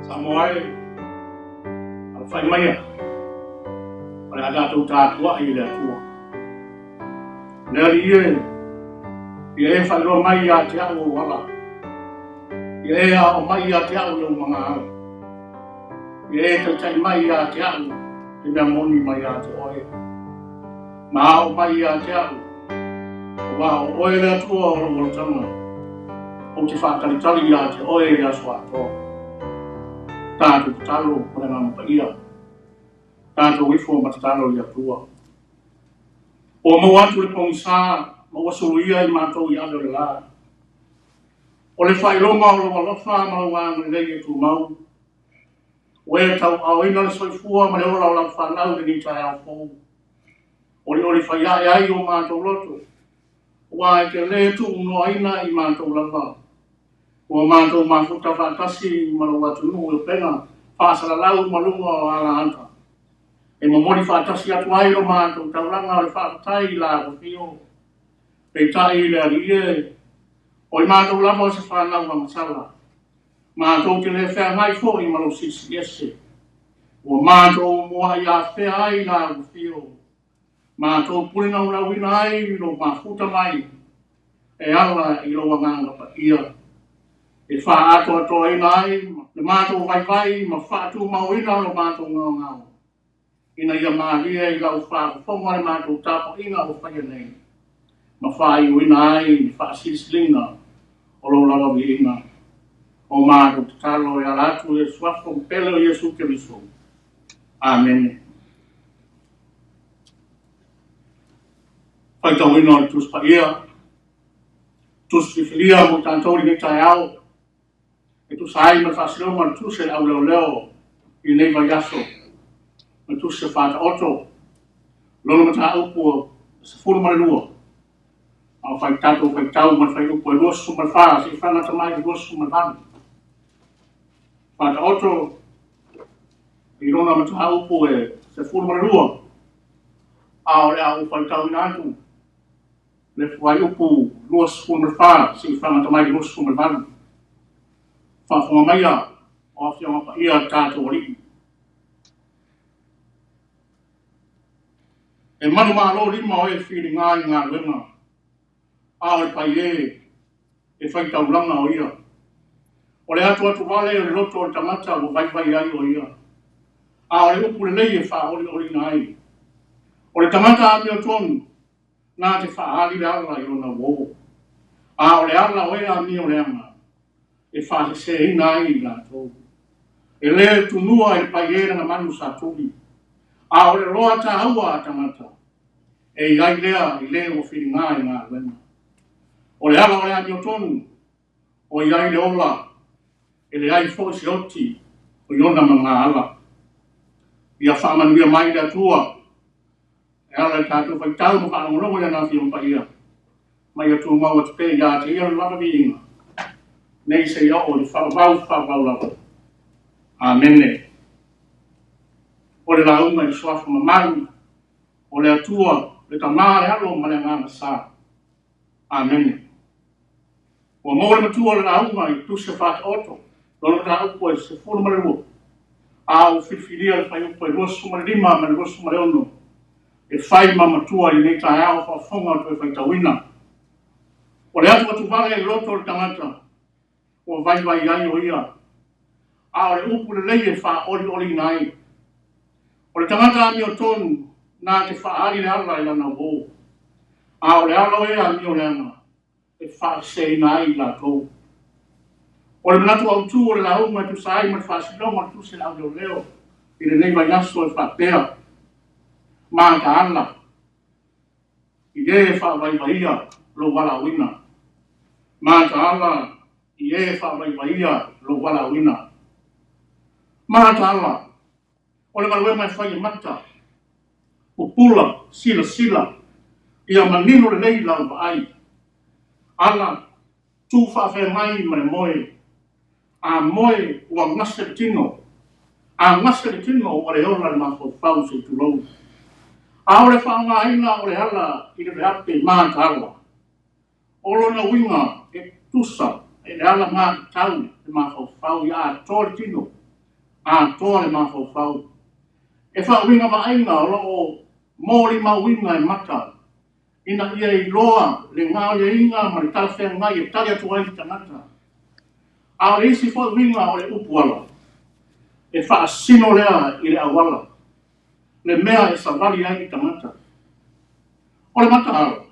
Samoa e, alafai maia, o le a tatou tatuai i le Atua. Le Alii e, ia e faailoa mai ia te au ou ala, ia e aoao mai ia te au i ou magaala, ia e taitai mai ia te au le mea moni mai ia te oe, ma aoao mai ia te au, aua o oe le Atua o lou olataga, ou te faatalitali ia te oe i le aso atoa. Tatou tatalo ma le Agaga Paia, tatou ifo ma tatalo i le Atua. Ua maua atu le pogisa ma ua suluia i matou i ave o le la. O le faailoga o lou alofa ma lou agalelei e tumau. Ua e tauaaoina le soifua ma le ola o lau fanau i lenei taeao fou. Olioli fai ae ai o matou loto, aua e te le tuunoaina i matou lava. Ua matou mafuta faatasi ma lou atunuu i upega faasalalau ma luga o alaata. E momoli faatasi atu ai lo matou taulaga o le faafetai i la afifio. Peitai i le Alii e, o i matou lava o se fanau agasala, matou te le feagai foi ma lou Silisili Ese. Ua matou muai afea ai i la afifio, matou pulenaunauina ai lou mafuta mai e ala i lou Agaga Paia, e faaatoatoaina ai le matou vaivai ma faatumauina lo matou gaogao, ina ia malie i lau faafofoga le matou tapuaiga ua faia nei, ma faaiuina ai le faasilisiliga o lou lava viiga. O matou tatalo e ala atu i le Suafa pele o Iesu Keriso. Amene. Faitauina o le Tusi Paia, Tusi Filifilia mo tatou i lenei taeao, e tusa ai ma le faasinoga o le Tusi a le Auleoleo i lenei vaiaso, ma le Tusi a Faataoto, lona mataupu 12, a o fai tatou faitau ma le fuaiupu e 24 seia fagata mai le 28. Faataoto i lona mataupu e 12, a o le a ou faitauina atu le fuaiupu 24 seia fagata mai le 28. Faafofoga maia o Afioga Paia a le tatou Alii. E manumalo lima o e filiga i galuega, a o le paiē e faitaulaga o ia. O le atuatu vale o le loto o le tagata ua vaivai ai o ia, a o le upu lelei e faaolioliina ai. O le tagata amiotonu na te faaali le ala i lona uo, a o le ala o e amio leaga e faaseseina ai i latou. E le tunua i le paiē lana manu sa tuli, a o le loa taua a tagata, e i ai lea i le ua filiga i galuega. O le ala o le amiotonu, o i ai le ola, e leai foi se oti o i ona magaala. Ia faamanuia mai le Atua e ala i le tatou faitau ma faalogologo i Lana Afioga Paia, ma ia tumau atu pea ia te Ia le lava viiga, nei seia oo i le faavavau faavavau lava. Amene. O le lauga i le Suafa mamalu o le Atua, le Tama, le Alo ma le Agaga Sa. Amene. Ua maua le matua o le lauga i Tusi a Faataoto, lona mataupu e 12, a ua filifilia le fuaiupu e 25 ma le 26 e fai ma matua i lenei taeao faafofoga o toe faitauina. O le atuatuvale i le loto o le tagata, ua vaivai ai o ia, a o le upu lelei e faaolioliina ai. O le tagata amiotonu na te faaali le ala i lana uo, a o le ala o e amioleaga e faaseseina ai i latou. O le manatu autu o le lauga e tusa ai ma le faasinoga o le Tusi a le Auleoleo. i lenei vaiaso e faapea, mataala i e faavaivaia lou valaauina. Mataala i e faavaivaia lou valaauina. Mataala, o le galuega e fai e mata, pupula, silasila, ia manino lelei lau vaai. Ala, tu faafeagai ma le moe. A moe ua gase le tino. A gase le tino ua le ola le mafaufau se i tulou. A o le faaaogaina o le ala i le veape mataala, o lona uiga e tusa e le alagatatau le mafaufau ia atoa le tino, atoa le mafaufau. E faauiga vaaiga o lo o molimauina e mata ina ia iloa le gaoioiga ma le talafeagai e tali atu ai le tagata. A o le isi foi uiga o le upu ala, e faasino lea i le auala, le mea e savali ai le tagata. O le mataala,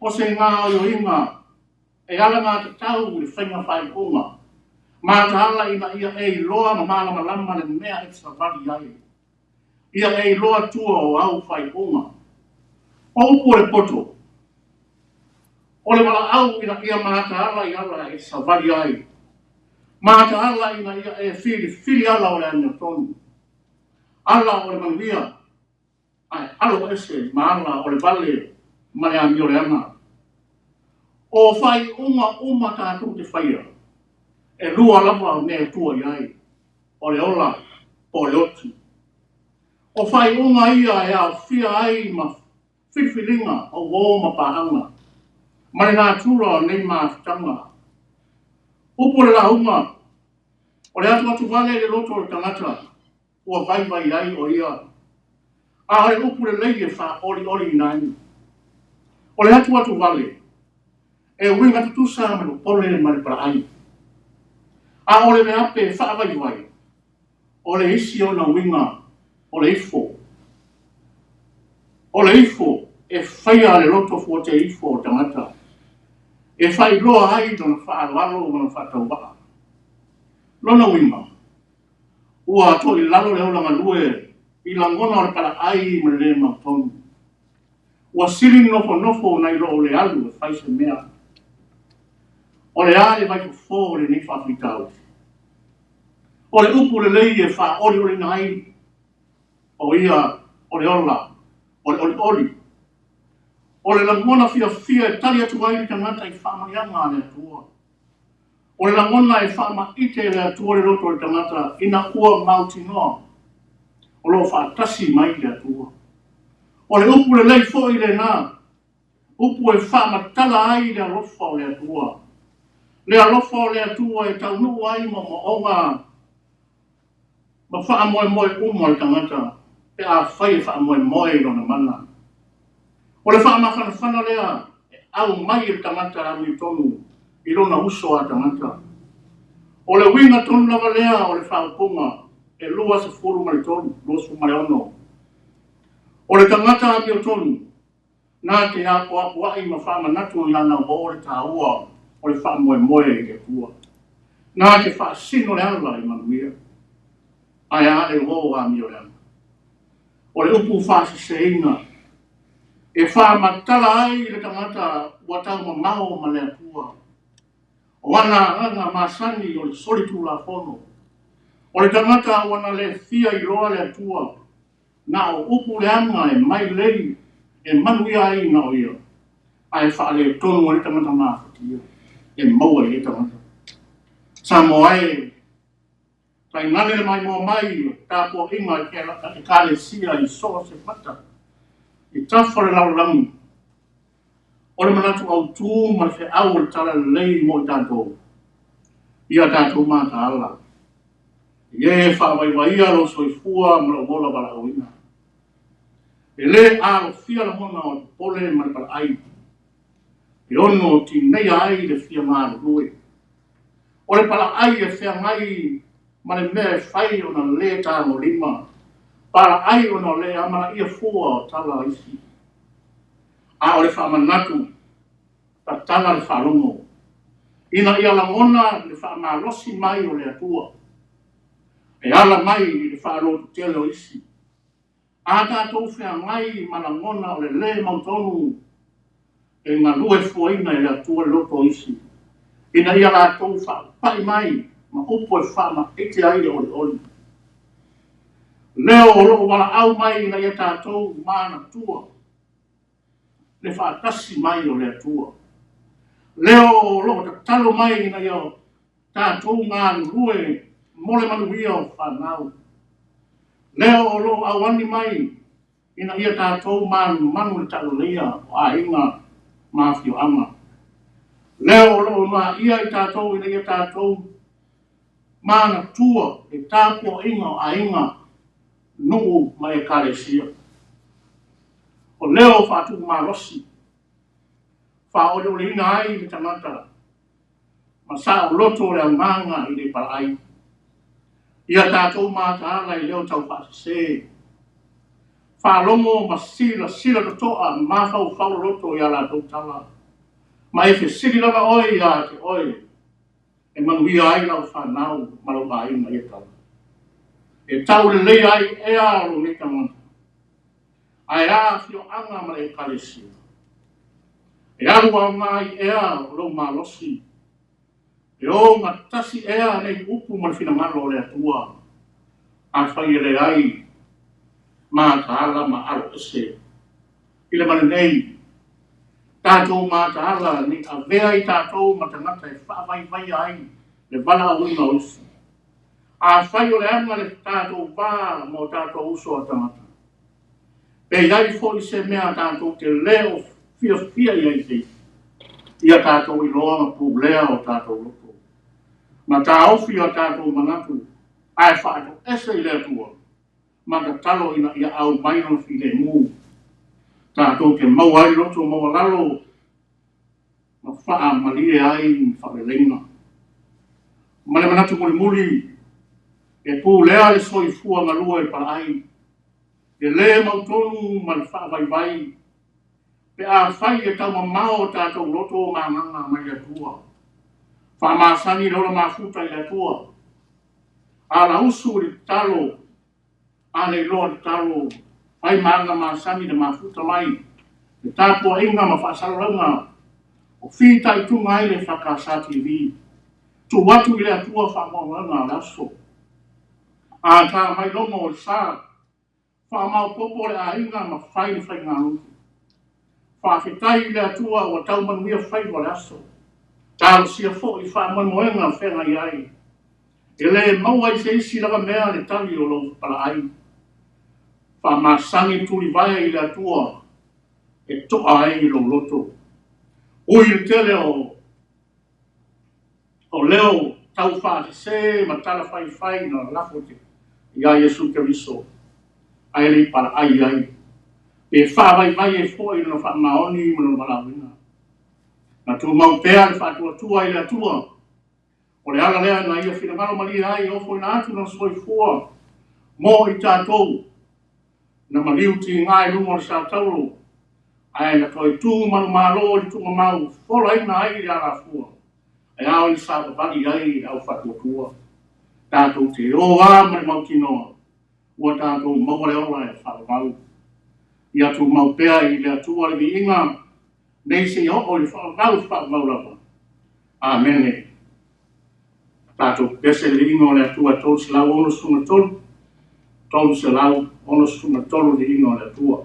o se gaoioiga e alagatatau i le faiga faaiuga, mataala ina ia e iloa ma malamalama le mea e savali ai. Ia e iloa tua o au faaiuga. O upu o le poto, o le valaau ina ia mataala i ala e savali ai. Mataala ina ia e filifili ala o le amiotonu, ala o le manuia, ae alo ese ma ala o le vale ma le amioleaga. O faaiuga uma tatou te faia, e lua lava mea e tua i ai, o le ola po o le oti. O faaiuga ia e aofia ai ma filifiliga o uo ma paaga, ma le natura o nei mafutaga. Upu o le lauga, o le atuatuvale i le loto o le tagata ua vaivai ai o ia, a o le upu lelei e faaolioliina ai. O le atuatuvale, e uiga tutusa ma le popole ma le palaai. A o le veape e faavaivai, o le isi ona uiga o le ifo. O le ifo e faia le loto fuateifo o le tagata, e faailoa ai lona faaaloalo ma lona faatauvaa. Lona uiga, ua toilalo le ola galue i lagona o le palaai ma le le mautonu. Ua sili le nofonofo nai lo le alu e fai se mea. O le a le vaifofo o lenei faafitauli? O le upu lelei e faaolioliina ai, o ia o le ola, o le olioli. O le lagona fiafia e tali atu ai le tagata i faamanuiaga a le Atua. O le lagona e faamaite e le Atua le loto o le tagata ina ua mautinoa o lo o faatasi mai le Atua. O le upu lelei foi lena, upu e faamatala ai le alofa o le Atua. Le alofa o le Atua e taunuu ai moomooga ma faamoemoe uma o le tagata pe afai e faamoemoe i lona mana. O le faamafanafana lea e aumai e le tagata amiotonu i lona uso a tagata. O le uiga tonu lava lea o le faaupuga e 23, 26. O le tagata amiotonu na te apoapoai ma faamanatu i lana uo le taua o le faamoemoe i le Atua. Na te faasino le ala i manuia, ae a le uo amioleaga. O le upu faaseseina e faamatala ai le tagata ua taumamao ma le Atua. O ana agaga masani o le solitulafono. O le tagata ua na le fia iloa le Atua, na o upu leaga e mai lei e manuia ai na o ia, ae faaletonu ai le tagata mafatia e maua i lea tagata. Samoa e, tainane le maimoa mai o tapuaiga i Ekalesia i so o se fata, i tafa o le lalolagi, o le manatu autu ma le feau o le talalelei mo i tatou, ia tatou mataala. I e faavaivaia lou soifua ma lou ola valaauina. E le alofia lagona o le popole ma le palaai, e ono tineia ai le fia galulue. O le palaai e feagai ma le mea e fai ona le tagolima, palaai ona le amanaia fua o tala a isi. A o le faamanatu, tatala le faalogo, ina ia lagona le faamalosi mai o le Atua. E E ala mai i le faalototele o isi. A tatou feagai ma lagona o le lē mautonu, e galue fuaina e le Atua le loto o isi, ina ia latou faapai mai ma upu e faamaite ai le olioli. Leo o lo o valaau mai ina ia tatou manatua le faatasi mai o le Atua. Leo o lo o tatalo mai ina ia tatou galulue mo le manuia o fanau. Leo o lo o auani mai ina ia tatou manumanu i le tauleleia o aiga ma afioaga. Leo o lo o noaia i tatou ina ia tatou manatua le tapuaiga o aiga, nuu ma ekalesia. O leo faatuumalosi, faaolioliina ai le tagata ma saoloto le agaga i le palaai. Ia tatou mataala i leo taufaasese, faalogo ma silasila totoa ma mafaufau loloto i a latou tala, ma e fesili lava oe ia te oe, e manuia ai lau fanau ma lou aiga ia tala. E tauleleia ai ea lou nei tagata, ae a afioaga ma le ekalesia? E alu aoga ai ea lou malosi? E ogatasi ea nei upu ma le finagalo o le Atua? Afai e leai, mataala ma aloese. I le ma lenei, tatou mataala ne i avea i tatou ma tagata e faavaivaia ai le valaauina o isi. Afai o leaga le tatou va ma o tatou uso a tagata, pe i ai foi se mea tatou te le o fiafia i ai i se isi, ia tatou iloa ma pulea o tatou loto, ma taofi o tatou manatu, ae faatoese i le Atua, ma tatalo ina ia aumai lona filemu, tatou te maua ai loto maualalo ma faamalie ai ma faaleleiga. Ma le manatu mulimuli, e pulea le soifua galue i le palaai, le lē mautonu ma le faavaivai, pe afai e taumamao o tatou loto ma agaga mai le Atua. Faamasani le ola mafuta i le Atua, alausu i le tatalo, a le iloa tatalo, fai ma aga masani le mafuta mai le tapuaiga ma faasalalauga o fitaituga ai le EFKS TV. Tuu atu i le Atua faamoemoega o le aso. A ta mai logo o le sa, faamaopoopo le aiga ma fai le faigalotu. Faafetai i le Atua ua tau manuia faiva o le aso. Talosia foi faamoemoega feagai ai. E le maua i se isi lava mea le tali o lou palaai. Faamasani tulivae i le Atua e toa ai lou loto. Ui i le tele o leo taufaasese ma tala faifai na lalafo ia Iesu Keriso, ae le i palaai ai, pe faavaivai ai foi lona faamaoni ma lona valaauina. Na tumau pea le faatuatua i le Atua, o le ala lea na ia finagalo malie ai e ofoina atu lona soifua mo i tatou, na maliu tiga i luga o le satauro, ae na toe tu manumalo i le tuugamau folaina ai le alafua, e ao i le savavali ai le au faatuatua. Tatou te o lava ma le mautinoa, ua tatou maua le ola e faavavau. Ia tumau pea i le Atua le viiga, nei seia oo i le faavavau faavavau lava. Amene. Tatou pepese le viiga o le Atua e 363, 363 le viiga o le Atua.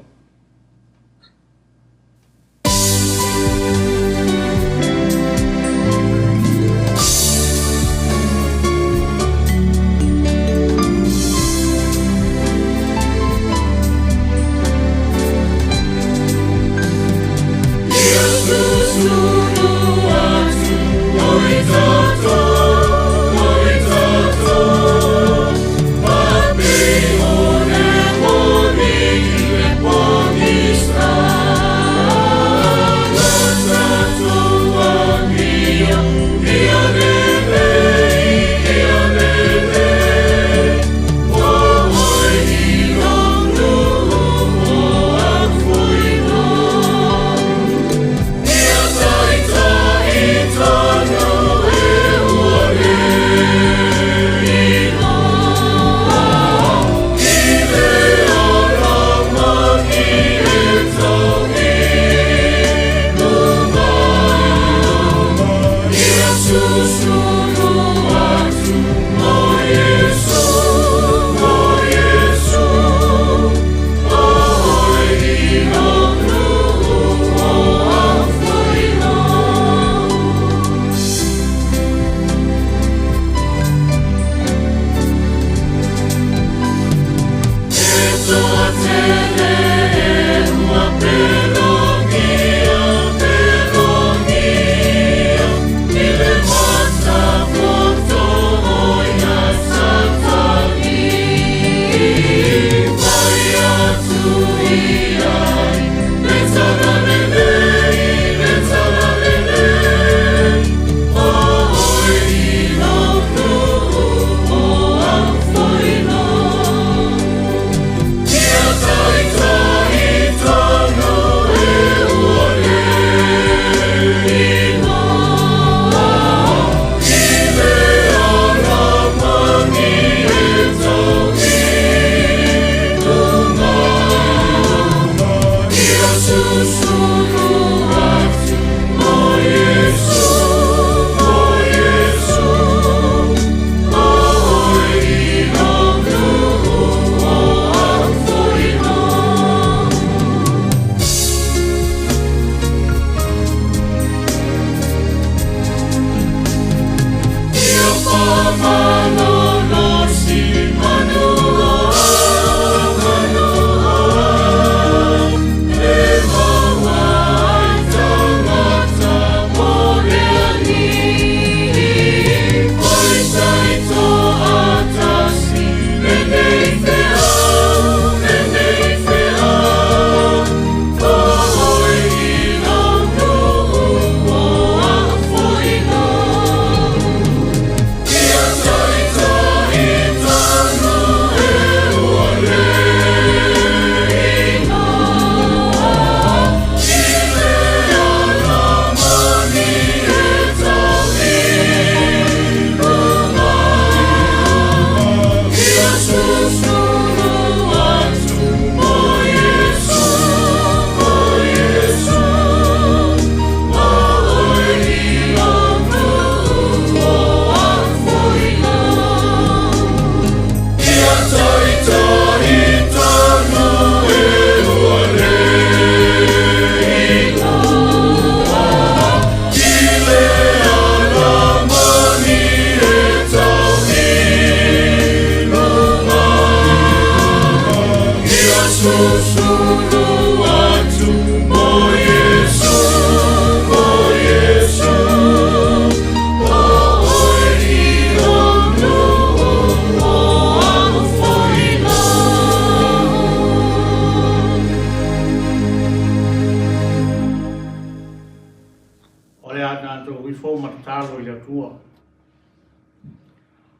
O le a tatou ifo ma tatalo i le Atua.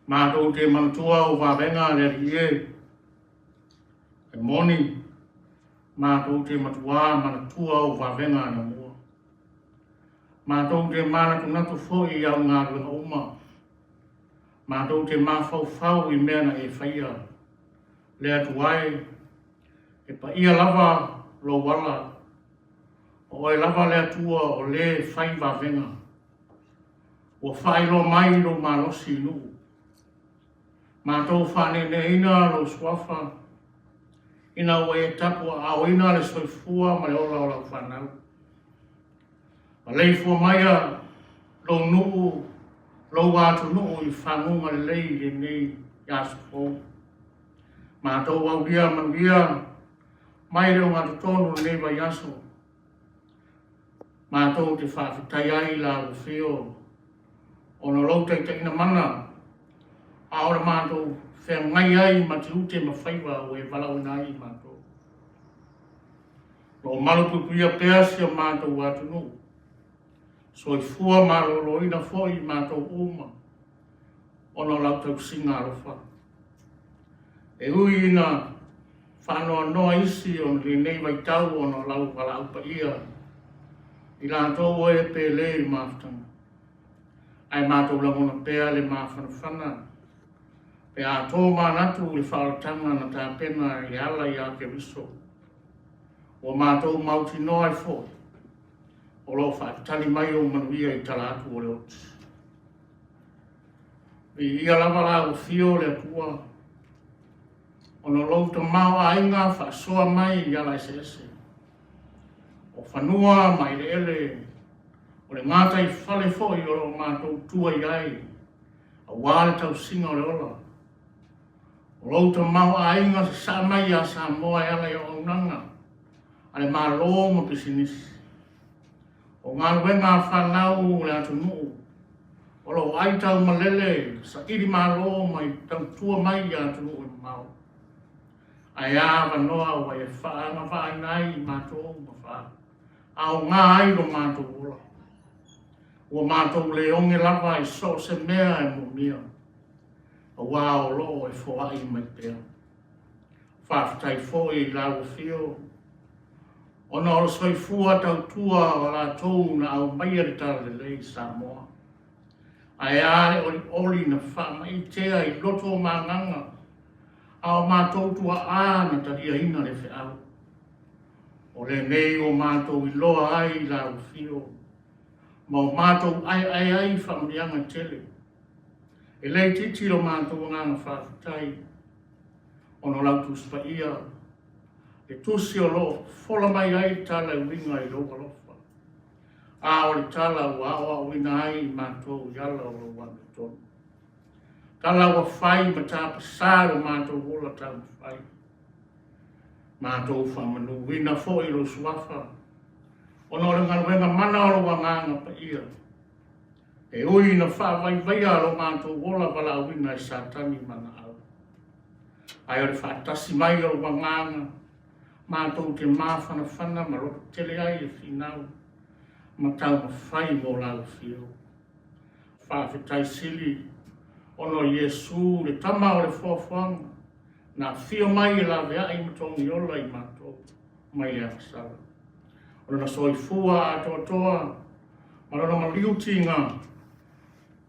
Matou te manatua au vavega le Alii e, e moni, matou te matuā manatua au vavega anamua. Matou te manatunatu foi i au galuega uma. Matou te mafaufau i mea na e faia. Le Atua e, e paia lava lou ala, O oe lava le Atua o lē fai vavega. Ua faailoa mai lou malosi i nuu. Matou faaneeneeina lou suafa, ina ua e tapuaaoina le soifua ma le ola o lau fanau. Maleifua maia lou nuu, lou atunuu i faguga lelei i lenei aso fou. Matou aulia manuia mai le ogatotonu i lenei vaiaso. Matou te faafetai ai i lau Afio ona o lou taitaiina mana a o le matou feagai ai ma tiute ma faiva ua e valaauina ai i matou. O lo o malupuipuia pea si o matou atunuu, soifua maloloina foi i matou uma ona o lau tausiga alofa. E ui ina faanoanoa isi o lenei vaitau ona o lau valaau paia i latou o e pele i le mafutaga, ae matou lagona pea le mafanafana pe a to manatu i le faaolataga na tapena i le ala ia Keriso. Ua matou mautinoa ai foi o lo o faatali mai ou manuia i tala atu o le oti. Viia lava lau afio le Atua, ona o lou tamaoaiga faasoa mai i ala eseese, o fanua ma eleele, o le gataifale foi o lo o matou tua i ai aua le tausiga o le ola. O lou tamaoaiga sasaa mai ia Samoa e ala i auaunaga a le Malo ma pisinisi. O galuega a fanau o le atunuu o lo o aitaumalele saili malo mai tautua mai i atunuu e mamao. Ae a avanoa ua e faaagavaaina ai i matou ma faaaoga ai lo matou ola. Ua matou le oge lava i so o se mea e moomia, aua o lo o e foai mai pea. Faafetai foi i lau Afio ona o le soifua tautua o latou na aumaia le Talalelei i Samoa. Ae a le olioli na faamaitea i loto o magaga a o matou tuaa na taliaina le feau. O lenei ua matou iloa ai i lau Afio ma o matou aeae ai i faamanuiaga e tele. E le itiiti lo matou agaga faafetai ona o lau Tusi Paia, le tusi o lo o fofola mai ai le tala e uiga i lou alofa, a o le tala ua aoaoina ai i matou i ala o lou amiotonu. Tala ua fai ma tapasā lo matou ola taumafai. Matou faamanuina foi lou suafa, ona o le galuega mana o lou Agaga Paia, e ui ina faavaivaia lo matou ola valaauina e Satani ma ana au. Ae o le faatasi mai o lou Agaga, matou te mafanafana ma lototele ai le finau ma taumafai mo lau afio. Faafetai sili ona o Iesu le Tama o le Foafoaga, na afio mai e laveai ma togiola i matou mai le agasala. O lona soifua atoatoa ma lona maliu tiga,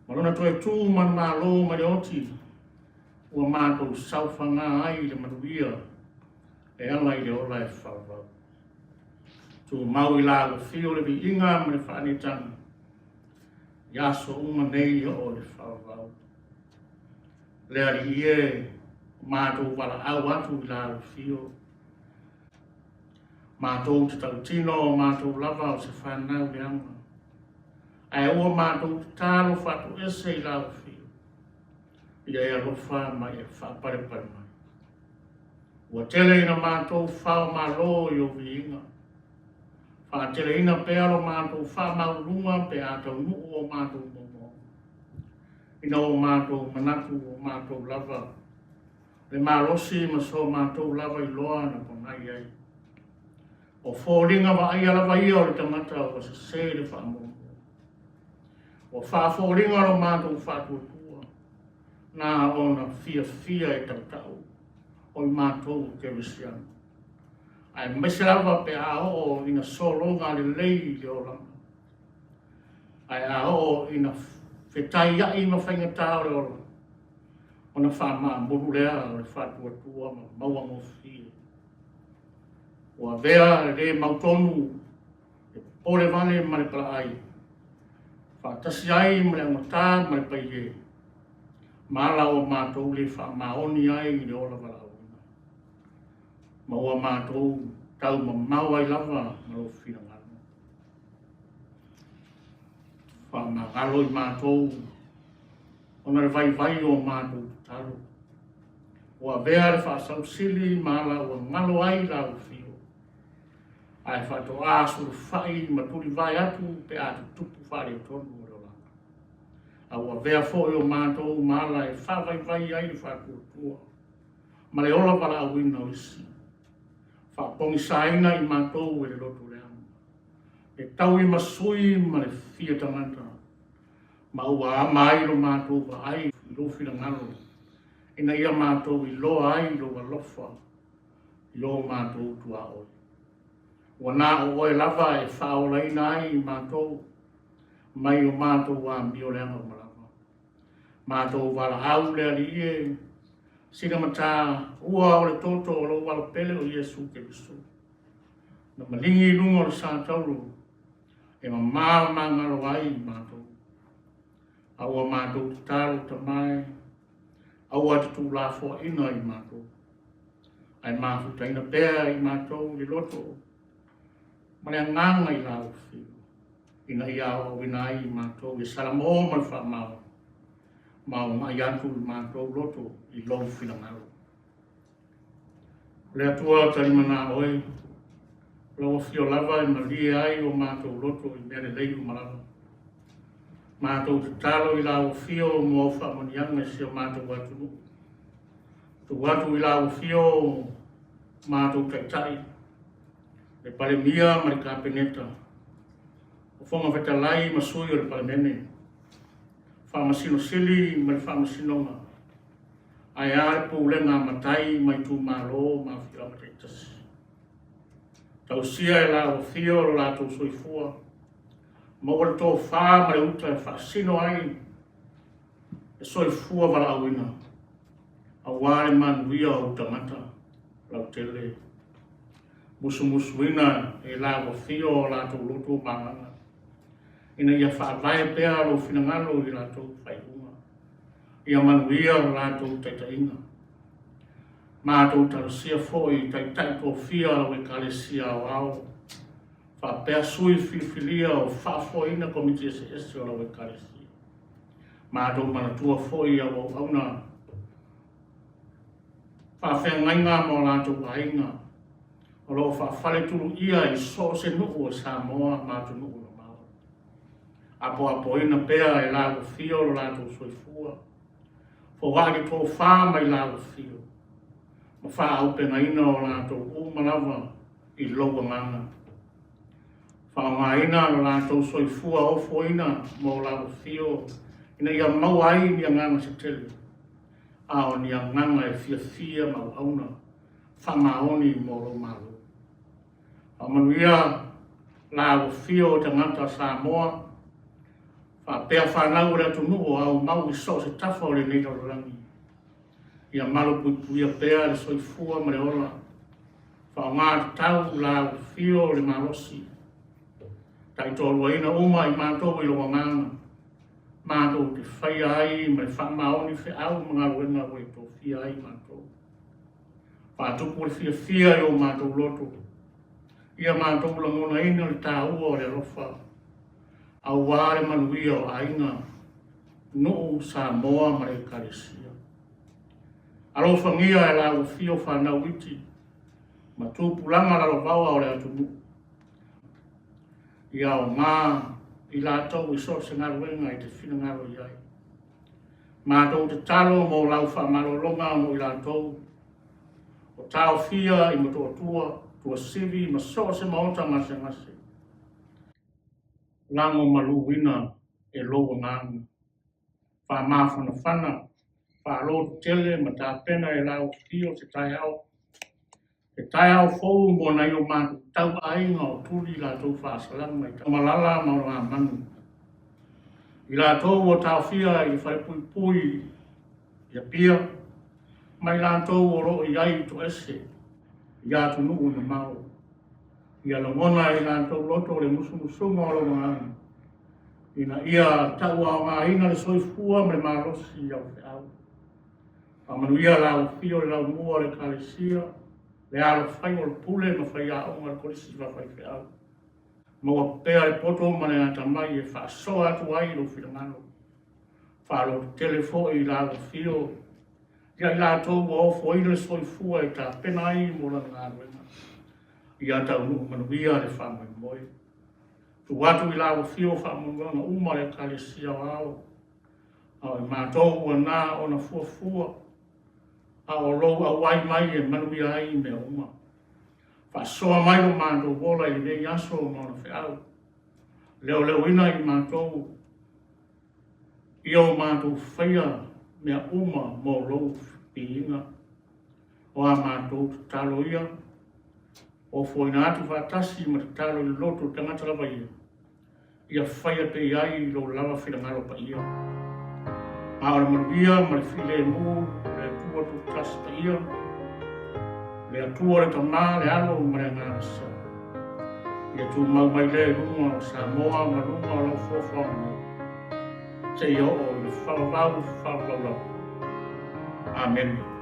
ma lona toe tu manumalo mai le oti, ua matou saofaga ai i le manuia e ala i le ola e faavavau. Tumau i lau afio le viiga ma le faaneetaga i aso uma nei e oo i le faavavau. Le Alii e, matou valaau atu i lau afio, Matou te tautino o matou lava o se fanau leaga, ae aua matou te talo faatoese i lau afio, ia e alofa ma e faapalepale mai. Ua tele ina matou fao malo i ou viiga. Faateleina pea lo matou faamaualuluga pe a taunuu o matou moomooga, ina ua matou manatu o matou lava le malosi ma so matou lava iloa na pagai ai. O foliga vaaia lava ia o le tagata ua sese le faamuamua. Ua faafoliga lo matou faatuatua, na ona fiafia e tautau o i matou o kerisiano, aemaise lava pe a oo ina sologa lelei le olaga, ae a oo ina fetaiai ma faigata o le ola, ona faamaamulu lea o le faatuatua ma maua gofie. Ua avea le lē mautonu, le popole vale ma le palaai, faatasi ai ma le augata ma le paiē, ma ala ua matou le faamaoni ai i le ola valaauina, ma ua matou taumamao ai lava ma lou finagalo. Faamagalo i matou ona o le vaivai o matou tatalo. Ua avea le faasausili ma ala ua galo ai lau afio, ae faatoa sulufai ma tulivae atu pe a tutupu faaletonu o le olaga. A ua avea foi o matou ma ala e faavaivai ai le faatuatua ma le ola valaauina o isi. Faapogisaina i matou e le loto leaga, e tauimasui ma le fia tagata, ma ua ama ai lo matou vaai i lou finagalo, ina ia matou iloa ai lou alofa i lo matou tuaoi. Ua na o oe lava e faaolaina ai i matou mai o matou amio leaga uma lava. Matou valaau le Alii e, sina matā ua o le toto o lou alo pele o Iesu Keriso, na maligi i luga o le sa tauro e mamā magalo ai i matou. A ua matou tatalo Tama e, aua te tuulafoaina i matou, ae mafutaina pea i matou i le loto ma le agaga i lau afio, ina ia aoaoina ai i matou le salamo ma le faamaoni, ma ogai atu i matou loto i lou finagalo. O le Atua talimana oe, o lau afio lava e malie ai o matou loto i mea lelei uma lava. Matou tatalo i lau afio mo au faamanuiaga i si o matou atunuu. Tuu atu i lau afio matou taitai, le Palemia ma le Kapeneta, o Fofoga Fetalai ma sui o le Palemene, Faamasino Sili ma le Faamasinoga, ae a le pulega a matai ma itumalo ma afioaga taitasi. Tausia e lau afio lo latou soifua, maua le tofa ma le uta e faasino ai le soifua valaauina, aua le manuia o ou tagata lautele. Musumusuina e lau afio o latou loto ma agaga, ina ia faavae pea lou finagalo i latou faaiuga. Ia manuia lo latou taitaiga. Matou talosia foi i taitai tofia o lau Ekalesia aoao, faapea sui filifilia o faafoeina komiti eseese o lau Ekalesia. Matou manatua foi i au auauna faafeagaiga ma o latou aiga o lo o faafaletuluia i so o se nuu o Samoa ma atunuu mamao. Apoapoina pea e lau afio lo latou soifua, foai le tofa mai lau afio, ma faaaupegaina o latou uma lava i lou agaga. Faaaogaina lo latou soifua ofoina mo lau afio ina ia maua ai ni agaga se tele, a o ni agaga e fiafia ma auauna faamaoni mo lou Malo. Faamanuia lau afio o tagata Samoa faapea fanau o le atunuu o aumau i so o se tafa o lenei lalolagi. Ia malupuipuia pea le soifua ma le ola, faaaoga tatau lau afio o le malosi, taitoaluaina uma i matou i lou agaga, matou te faia ai ma le faamaoni feau ma galuega ua e tofia ai matou. Faatupu le fiafia i o matou loto, ia matou lagonaina le taua o le alofa, aua le manuia o aiga, nuu, Samoa ma le Ekalesia. Alofagia e lau afio fanau iti ma tupulaga lalovaoa o le atunuu. Ia aoga i latou i so o se galuega e te finagalo i ai. Matou tatalo mo lau faamalologa mo i latou o taofia i Motootua, Tuasivi ma so o se maota gasegase. Lagomaluina e lou agaga. Faamafanafana, faalototele ma tapena e lau afio se taeao, se taeao fou mo nai o matou tauaiga o tuli latou faasalaga i malala ma ogamanu. I latou ua taofia i le falepuipui i Apia, ma i latou o lo o i ai i toese i atunuu e mamao. Ia lagona e i latou loto le musumusuga o lou agaga, ina ia tauaogaina le soifua ma le malosi i au feau. Faamanuia lau afio i le laumua o le Ekalesia, le alofaiva o le pule ma faiaoga o le Kolisi Faafaifeau. Maua pea le poto ma le atamai e faasoa atu ai lou finagalo. Faalototele foi i lau afio ia i latou ua ofoina le soifua e tapena ai mo lana galuega. Ia taunuu manuia le faamoemoe. Tuu atu i lau afio faamanuiaga uma a le Ekalesia Aoao, a o i matou ua na ona fuafua, a o lou auai mai e manuia ai mea uma. Faasoa mai lo matou ola i lenei aso ma ona feau, leoleoina i matou ia o matou faia mea uma mo lou viiga. O a matou tatalo ia, ofoina atu faatasi ma tatalo i le loto o le tagata lava ia, ia faia pea i ai lou lava finagalo paia. A o le manuia ma le filemu o le Atua Tutasi Paia, le Atua le Tama, le Alo ma le Agaga Sa, ia tumau mai lea i luga o Samoa ma luga o lau foafoaga nei, seia oo i le faavavau faavavau lava. Amene.